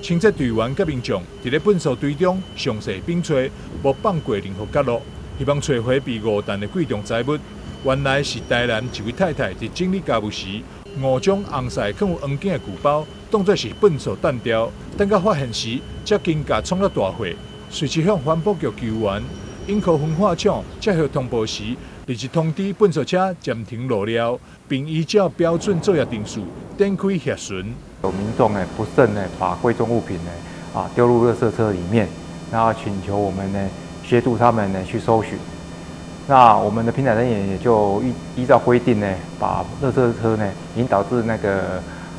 清潔隊員佮民眾佇咧糞埽堆中詳細反揣，無放過任何角落，希望揣回被誤擲的貴重財物。原來是台南一位太太佇整理家務時，誤將紅色囥有黃金的舊包當做是糞埽擲掉，等到發現時，才驚覺創了大禍，隨即向環保局求援。莺歌焚化廠接獲通報時，立即通知糞埽車暫停落料，並依照標準作業程序展開協巡。有民眾呢不慎呢把貴重物品呢丟入垃圾車裡面，然後請求我們呢協助他們呢去搜尋。那我們的平台人員也就依照規定呢，把垃圾車呢引導至那個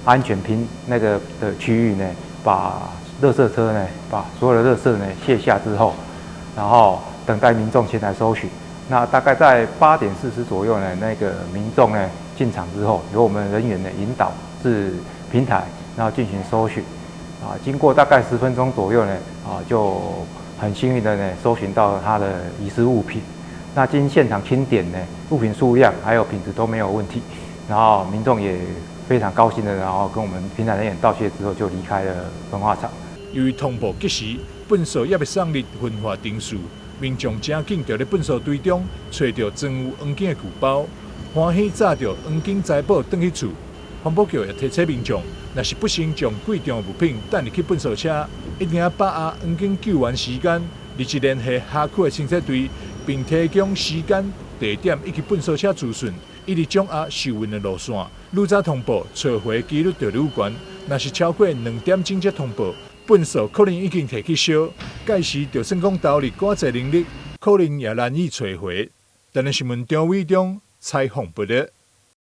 安全平那個的區域呢，把垃圾車呢把所有的垃圾呢卸下之後，然後等待民眾前來搜尋。那大概在8點40左右呢，那個民眾呢進場之後，由我們人員呢引導至平台，然後進行搜尋。經過大概10分鐘左右呢，就很幸運的呢搜尋到他的遺失物品。那經現場清點呢，物品數量還有品質都沒有問題，然後民眾也非常高興的，然後跟我們平台人員道謝之後就離開了焚化廠。由於通報及時，糞埽猶未送入焚化程序，民眾誠緊佇咧糞埽堆中揣著裝有黃金的舊包，歡喜紮著黃金財寶轉去厝。環保局也提醒民眾，若是不慎將貴重物品擲入去糞埽車，一定要把握黃金救援時間，立即聯繫轄區的清潔隊，並提供時間、地點以及糞埽車資訊，以及掌握收運的路線。愈早通報，揣回機率就愈懸。若是超過2點鐘才通報，糞埽可能已經提去燒，屆時就算講投入偌濟人力，可能也難以揣回。台南新聞張偉中採訪報導。